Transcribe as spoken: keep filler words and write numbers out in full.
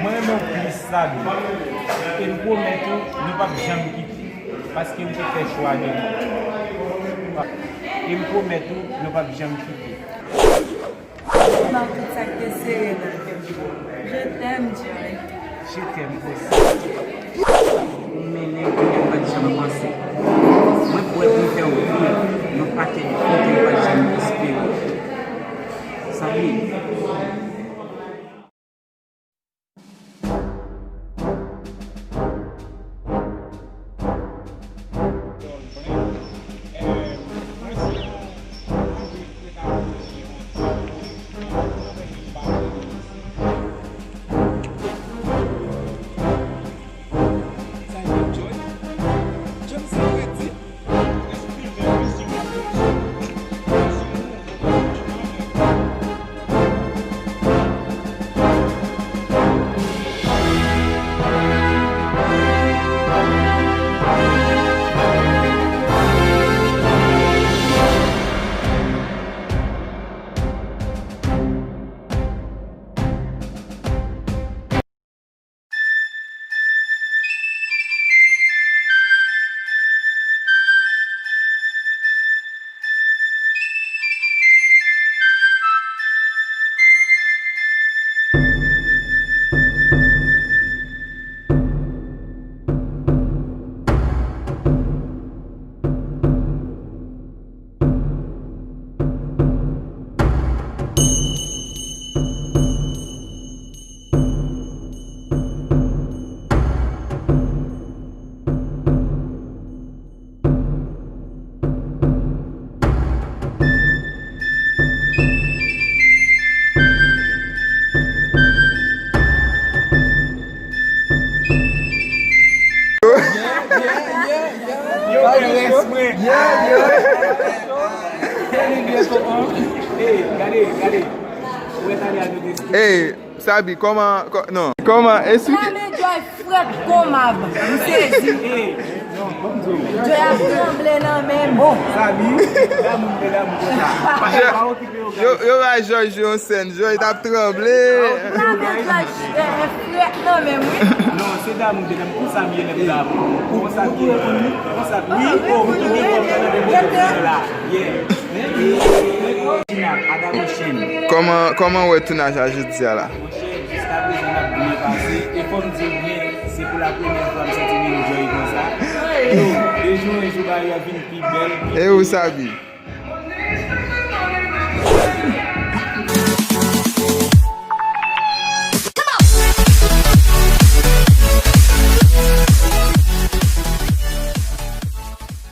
Mwen renmen w plis, Sabi. E m pwomèt ou, nou p ap janm kite. Paske m te fè chwa de nou. E m pwomèt ou, nou p ap janm kite. Kòman tout sa k te sere nan kè m? Je t'aime, Joy. Je t'aime aussi. Ou mennen kote m pa t janm panse. Mwen kwè pou m fè w viv yon pakèt kote m pa t janm espere. Sabi. Yo fè rès mwen. Ey, gade, gade. Ou wè talè a nou te Ey, Sabi, kòman, kò-, non. Kòman, esplike. Lamen Joy frèt kon mab. M sezi. Joy ap tranble nan men m. Sabi, damou m te damou konsa. Pa okipe yo, yo, yo bay Joy jwe yon sèn. Joy t ap tranble. Lamen Joy, eh, frèt nan men m, wi. Non, se damou m te damou. Konsa m ye lè m damou. Konsa m ye. Konsa, wi, o, m tou gen kòb nan men m la. Yeah. Kòman, kòman w wè tounaj la jodi a la? Monchè, jiskaprezan n ap byen pase. E fò m di w byen, se pou la premyè fwa m santi m enjoy konsa. Yo, de jou en jou bagay yo ap vin pi bèl, pi... E ou, Sabi?